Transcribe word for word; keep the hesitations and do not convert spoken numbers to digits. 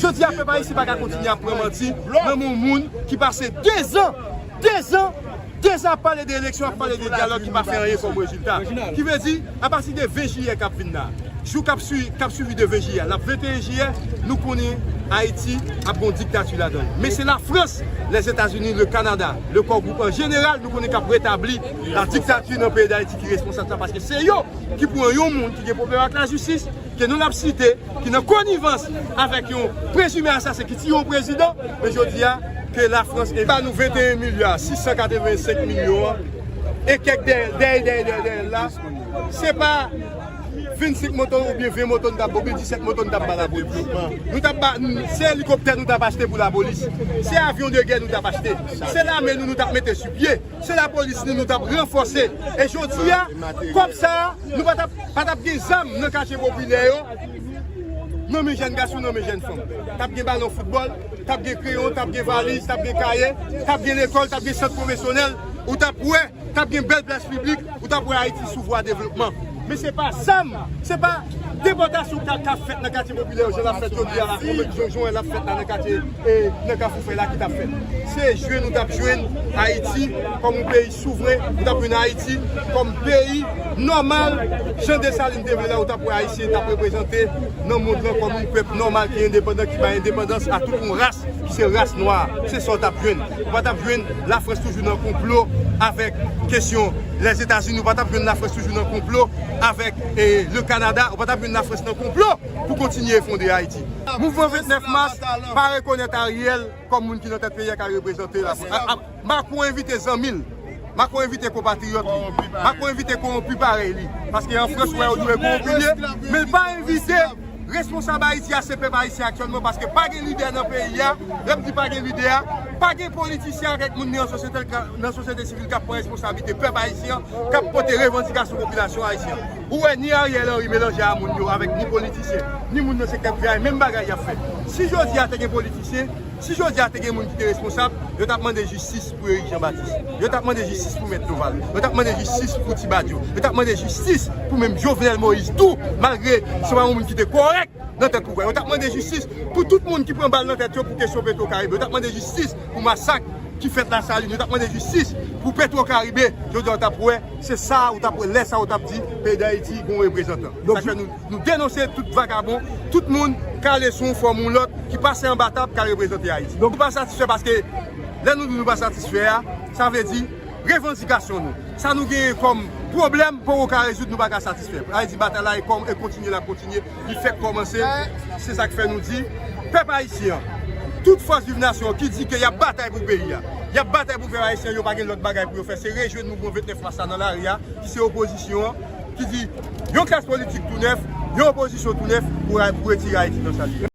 Jodi a, pèp ayisyen pa ka kontinye ap pran manti nan men yon moun ki pase dezan, dezan, dezan ap pale de eleksyon, ap pale de dyalòg ki pa fè anyen kòm rezilta. Ki vle di, apati de ven jiyè k ap vin la, jou k ap sui-, k ap suivi de ven jiyè, l ap venteyen jiyè, nou konnen Ayiti ap gen yon diktati ladan l. Men se Lafrans, Lèzetazini, le Kanada, le Core Group an jeneral, nou konnen k ap retabli la diktati nan peyi Dayiti ki responsab sa, paske se yo ki pran yon moun ki gen pwoblèm ak lajistis, ke nou n ap site, ki nan konivans avèk yon prezime asasen ki tiye yon prezidan, men jodi a, ke Lafrans envesti ba nou venteyen milya sis san katrevensenk milyon an, e kèk dèyè, dèyè, dèyè, dèyè, dèyè la, se pa vennsenk moto oubyen ven moto nou t ap, oubyen disèt moto nou t ap ba lapolis. Nou t ap ba, se elikoptè nou t ap achte pou lapolis. Se avyon de gè nou t ap achte. Se lame nou, nou t ap mete sou pye. Se lapolis nou, nou t ap ranfòse. E jodi a, kòb sa a, nou pa t ap, pa t ap gen zam nan katye popilè yo, nan men jèn gason, nan men jèn fanm. T ap gen balon foutbòl, t ap gen kreyon, t ap gen valiz, t ap gen kaye, t ap gen lekòl, t ap gen sant pwofesyonèl, ou t ap wè, t ap gen bèl plas piblik, ou t ap wè Ayiti sou vwa devlopman. Men se pa zam, se pa depòtasyon k ap, k ap fèt nan katye popilè yo, jan l ap fèt jodi a la, jan, jan l ap fèt la nan katye, e, nan Kafou Fèy la ki t ap fèt. Se jwe nou t ap jwenn Ayiti kòm yon peyi souvren, nou t ap jwenn Ayiti kòm peyi nòmal, jan Desalin te vle la, ou t ap wè Ayisyen t ap reprezante nan mond lan kòm yon pèp nòmal ki endepandan, ki bay endepandans a tout yon ras, ki se ras nwa. Se sa w t ap jwenn. Ou pa t ap jwenn Lafrans toujou nan konplo avèk kesyon Lèzetazini, ou pa t ap jwenn Lafrans toujou nan konplo avèk, e, le Kanada, ou pa t ap jwenn Lafrans nan konplo pou kontinye efondre Ayiti. Mouvman vennèf mas pa rekonèt Ariel kòm moun ki nan tèt peyi a k al reprezante Lafrans. A, a, Macron envite zanmi l. Macron envite konpatriyòt li. Macron envite kowonpi parèy li. Paske an Frans, ou wè, yo dwe kowonpi li, men l pa envite responsab Ayiti a, se pèp ayisyen aktyèlman, paske pa gen lidè nan peyi a. Lè m di pa gen lidè a, pa gen politisyen avèk moun nan sosyete, nan sosyete sivil k ap pran responsablite pèp ayisyen an, k ap pote revandikasyon popilasyon ayisyen an. Ou wè, ni Ariel Henry melanje a moun yo avèk ni politisyen, ni moun nan sektè prive a, e menm bagay y ap fè. Si jodi a te gen politisyen, si jodi a te gen moun ki te responsab, yo t ap mande jistis pou Eric Jean Baptiste. Yo t ap mande jistis pou Mèt Doval. Yo t ap mande jistis pou Ti Badio. Yo t ap mande jistis pou menm Jovenel Moïse tou, malgre se pa yon moun ki te kòrèk nan tèt pouvwa. Yo t ap mande jistis pou tout moun ki pran bal nan tèt yo pou kesyon Petro Caribe. Yo t ap mande jistis pou masak ki fèt Lasalin. Yo t ap mande jistis pou Petro Caribe. Jodi a, w t ap wè, se sa, w t ap wè, lè sa, w t ap di, peyi Dayiti gon reprezantan. Donk, sa fè nou, nou denonse tout vagabon, tout moun k ale sou yon fòm ou lòt, ki pase anba tab, k al reprezante Ayiti. Donk, nou pa satisfè paske lè nou di nou pa satisfè a, sa vle di revandikasyon nou. Sa nou genyen kòm pwoblèm, poko ka rezoud, nou pa ka satisfè. Sa vle di batay la e kòm, e kontinye, l ap kontinye. Li fèk kòmanse, se sa k fè nou di, pèp ayisyen an, tout fòs viv nasyon an ki di ke y ap batay pou peyi a, y ap batay pou pèp ayisyen an, yo pa gen lòt bagay pou yo fè, se rejwenn mouvman vennèf mas la nan lari a, ki se opozisyon an, ki di yon klas politik tou nèf, yon opozisyon tou nèf pou, pou retire Ayiti nan sa li ye.